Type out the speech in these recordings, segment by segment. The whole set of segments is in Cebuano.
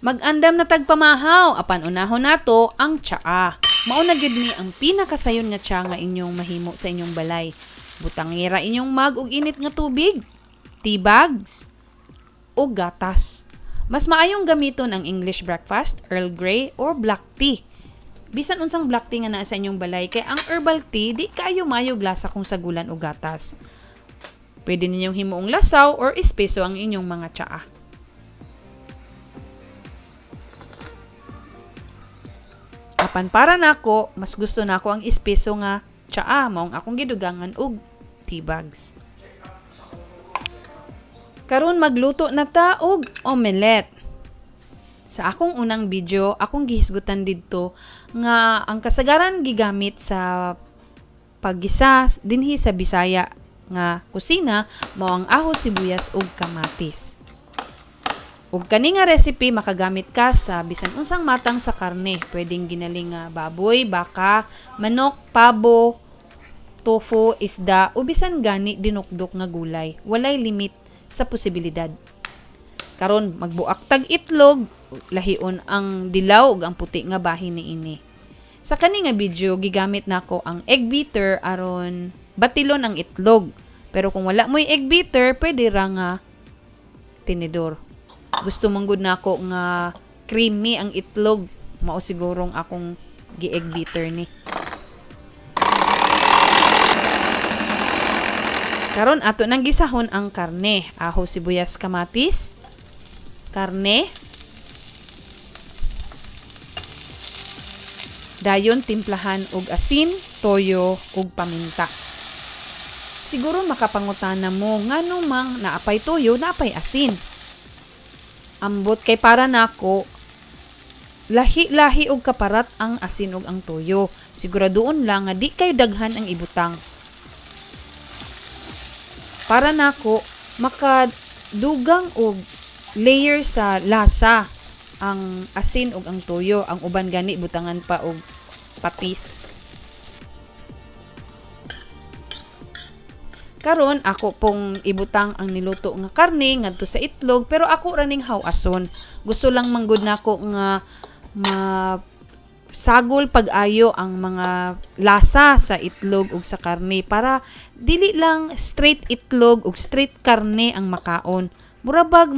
Mag-andam na tagpamahaw apan unahon nato ang tsaa. Mao na gyud ni ang pinakasayon nga tsaa nga inyong mahimo sa inyong balay. Butangira inyong mug og init nga tubig, tea bags, o gatas. Mas maayong gamiton ang English breakfast, Earl Grey, or black tea. Bisan unsang black tea nga naa sa inyong balay kay ang herbal tea di kaayo maayog lasa kung sagulan og gatas. Pwede ninyong himuong lasaw or espeso ang inyong mga tsaa. Apan para nako, mas gusto nako ang espeso nga tsaa, maong akong gidugangan og tea bags. Karon magluto na ta og omelette. Sa akong unang video, akong gihisgutan didto nga ang kasagaran gigamit sa paggisa dinhi sa Bisaya nga kusina mao ang aho, sibuyas ug kamatis. Ug kani nga recipe makagamit ka sa bisan unsang matang sa karne. Pwedeng ginaling nga baboy, baka, manok, pabo, tofu, isda o bisan gani dinukdok nga gulay. Walay limit sa posibilidad. Karon magbuak tag itlog, lahion ang dilaw ug ang puti nga bahin niini. Sa kani nga video gigamit nako ang egg beater aron batilon ang itlog. Pero kung wala mo'y egg beater, pwede ra nga tinidor. Gusto man gud nako nga creamy ang itlog, mao sigurong akong gi-egg beater ni. Karon ato nang gisahon ang karne. Aho, sibuyas, kamatis, karne. Dayon timplahan og asin, toyo ug paminta. Siguro makapangutana mo ngano mang naapay toyo, naapay asin. Ambot kay para nako lahi-lahi og kaparat ang asin ug ang toyo. Siguraduon lang nga di kayo daghan ang ibutang. Para nako makadugang og layer sa lasa ang asin ug ang toyo. Ang uban gani butangan pa og patis. Karon ako pong ibutang ang niluto nga karne ngadto sa itlog, pero ako ra ning hawason. Gusto lang manggod nako nga masagol pag-ayo ang mga lasa sa itlog ug sa karne para dili lang straight itlog ug straight karne ang makaon. Mura bag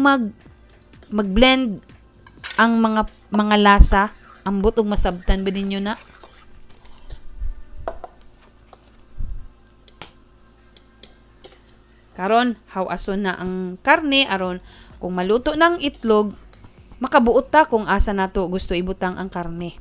mag-blend ang mga lasa. Ambot og masabtan ba ninyo na? Karon, hawason na ang karne aron kung maluto ng itlog, makabuot ta kung asa nato gusto ibutang ang karne.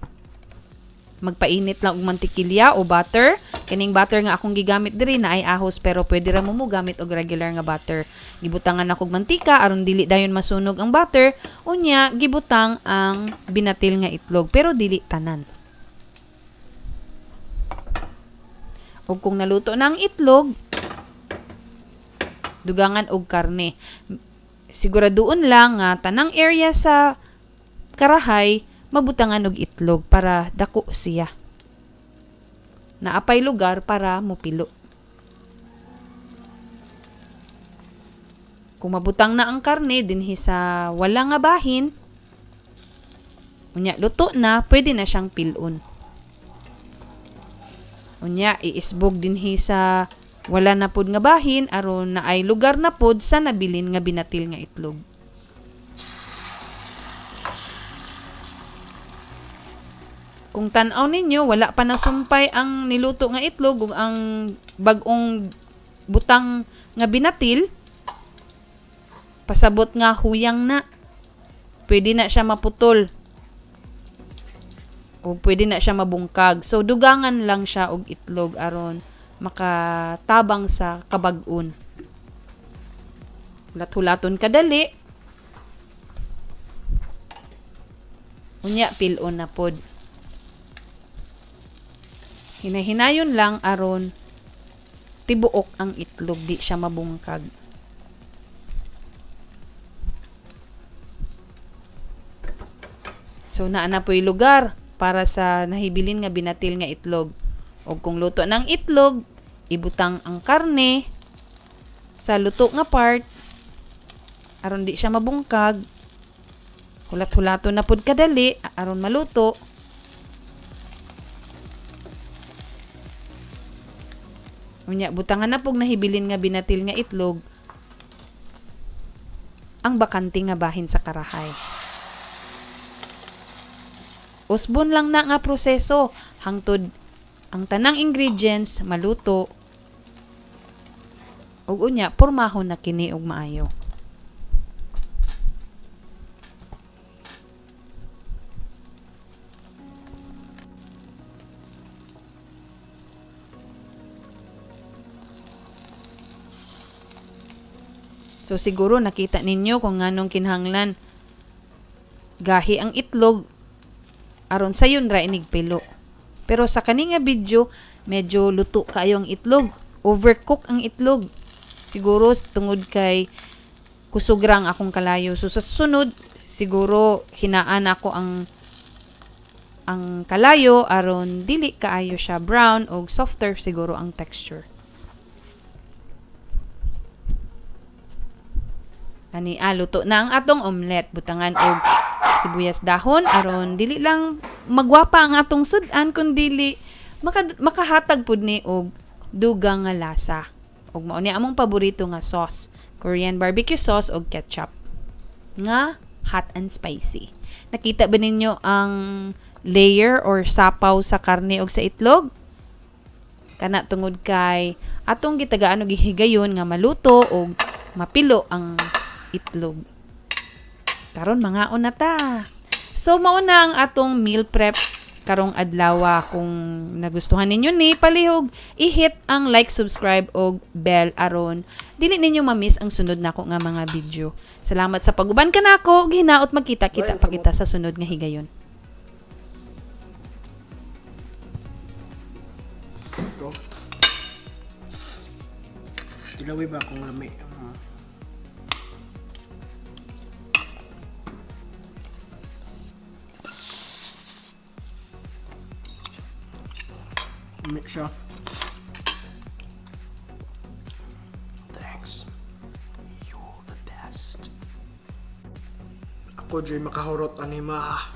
Magpainit lang og mantikilya o butter. Kining butter nga akong gigamit diri na ay ahos, pero pwede ra mo gamit og regular nga butter. Gibutangan ako og mantika aron dili dayon masunog ang butter. Unya gibutang ang binatil nga itlog pero dili tanan. Ug kung naluto na ang itlog, dugangan og karne. Siguraduon lang nga tanang area sa karahay mabutangan og itlog para dako siya. Naapay lugar para mupilo. Kung mabutang na ang karne dinhi sa wala nga bahin, unya luto na, pwede na siyang pilon. Unya iisbog dinhi sa wala na pod nga bahin aron na ay lugar na pod sa nabilin nga binatil nga itlog. Kung tan-aw ninyo, wala pa nasumpay ang niluto nga itlog ug ang bag-ong butang nga binatil, pasabot nga huyang na. Pwede na siya maputol o pwede na siya mabungkag. So dugangan lang siya og itlog aron makatabang sa kabag-on. Hulat-hulaton kadali. Unya pil-on na pod. Hinahinayon lang aron tibuok ang itlog, di siya mabungkag. So naa na po'y lugar para sa nahibilin nga binatil nga itlog. Og kung luto ng itlog, ibutang ang karne sa luto nga part aron di siya mabungkag. Hulat-hulato na pud kadali aron maluto. Unya butangan na pug nahibilin nga binatil nga itlog ang bakante nga bahin sa karahay. Usbon lang na nga proseso hangtod ang tanang ingredients maluto ug unya pormahon na kini og maayo. So siguro nakita ninyo kung nganong kinahanglan gahi ang itlog aron sayon ra inig pilo. Pero sa kani nga video, medyo luto kaayo ang itlog. Overcook ang itlog. Siguro tungod kay kusog ra ang akong kalayo. So sa sunod, siguro hinaan ako ang kalayo aron dili kaayo siya brown og softer siguro ang texture. Ani luto na ang atong omelet. Butangan og sibuyas dahon aron dili lang magwapa ang atong sud-an kun dili makahatag pud ni og dugang nga lasa. Ug mao ni among paborito nga sauce, Korean barbecue sauce og ketchup nga hot and spicy. Nakita ba ninyo ang layer or sapaw sa karne og sa itlog? Kana tungod kay atong gitagaan og gihigayon nga maluto og mapilo ang itlog. Karon mangaon na ta. So mao na ang atong meal prep karong adlaw. Kung nagustuhan ninyo ni, palihog i-hit ang like, subscribe og bell aron dili ninyo ma-miss ang sunod nako nga mga video. Salamat sa pag-uban kanako ug hinaot magkita-kita pa kita sa sunod nga higayon. Ito. Tilawi ba kung lami? Lami siya. Thanks. You're the best. Ako dyan makahurot ani ma.